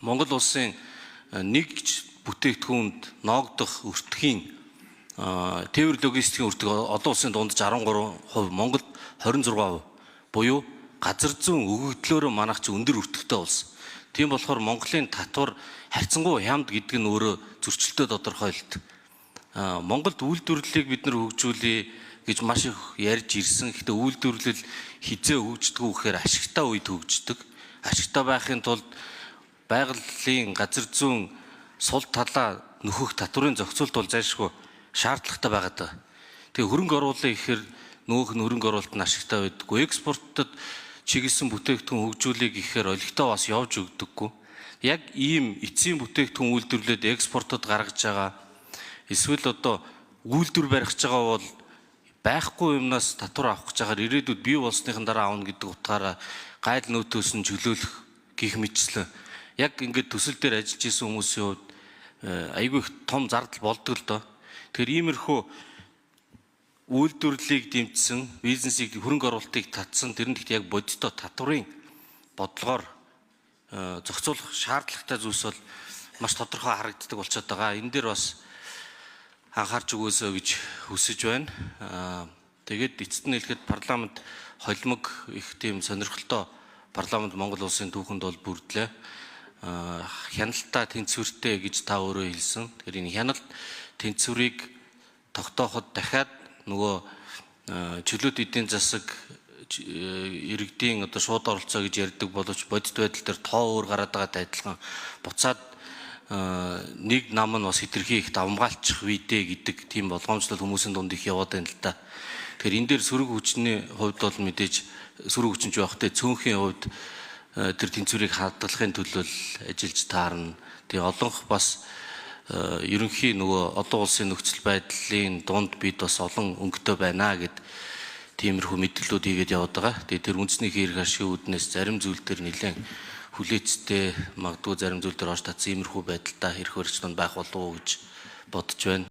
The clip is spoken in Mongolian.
Монгол улсын нэг бүтээгдэхүүнд ноогдох өртгийн тээвэр логистикийн өртөг олон улсын дундаж 13%, Монголд 26% буюу газар зүүн өгөгдлөөрөө манайх чи өндөр өртөгтэй улс. Тийм болохоор Монголын татвар харьцангуй хямд гэдэг нь өөрөө зөрчилтэй тодорхойлолт. Монголд үйлдвэрлэлийг бид нар хөгжүүлье гэж маш их ярьж ирсэн. Гэхдээ үйлдвэрлэл хизээ хөгждөг үү гэхээр ашигтай үед хөгждөг. Ашигтай байхын тулд байгалийн газар зүүн сул талаа нөхөх татварын зохицуулт бол зайлшгүй шаардлагатай байгаад байгаа. Тэгээ хөрөнгө оруулалт гэхээр нөөх нь хөрөнгө оруулалт нь ашигтай байдаггүй. Экспортод чиглэсэн бүтээгдэхүүн хөгжүүлэх гэхээр олигтой бас явж өгдөггүй. Яг ийм эцсийн бүтээгдэхүүн үйлдвэрлээд экспортод гаргаж байгаа, эсвэл одоо үйлдвэр барих гэж байгаа бол байхгүй юмнаас татвар авах гэж байгаа, ирээдүйд бий болсныхан дараа авна гэдэг утгаараа гайл нөөтөөс нь чөлөөлөх гих мэтчлэн яг ингээд төсөл дээр ажиллаж исэн хүмүүсийн хувьд айгүй их том зардал болдог л доо. Тэгэхээр иймэрхүү үйлдвэрлэлийг дэмжсэн, бизнесийг, хөрөнгө оруулалтыг татсан, тэр нь гэхдээ яг бодиттой татварын бодлогоор зохицуулах шаардлагатай зүйлс бол маш тодорхой харагддаг болчиход байгаа. Энэ дээр бас анхаарч өгөөсэй гэж хүсэж байна. Тэгээд эцэст нь хэлэхэд парламент холимог, их тийм сонирхолтой парламент Монгол улсын түүхэнд бол бүрдлээ. Хяналтаа тэнцвэртэй гэж та өөрөө хэлсэн. Тэгэхээр энэ хяналт тэнцвэрийг тогтооход дахиад нөгөө чөлөөт эдийн засаг, иргэдийн одоо шууд оролцоо гэж ярьдаг боловч бодит байдал дээр тоо өөр гараад байгаатай адилхан буцаад нэг нам нь бас хэтэрхий их давамгайлчих вийдэ гэдэг тийм болгоомжлол хүмүүсийн дунд их яваад байна л да. Тэгэхээр энэ дээр сөрөг хүчний хувьд бол мэдээж сөрөг хүчинч байхтай цөөнхийн хувьд тэр тэнцвэрийг хадгалахын төлөө ажиллаж таарна. Тэгээ олонх бас ерөнхий нөгөө олон улсын нөхцөл байдлын дунд бид бас олон өнгөтэй байна гэд тиймэрхүү мэдээллүүд хийгээд яваад байгаа. Тэгээ тэр үндэсний хэрэг ашигын үүднээс зарим зүйл дээр нэлээд хүлээцтэй, магадгүй зарим зүйл дээр орж татсан иймэрхүү байдалтай хэрэг баригч дунд байх болов уу гэж бодож байна.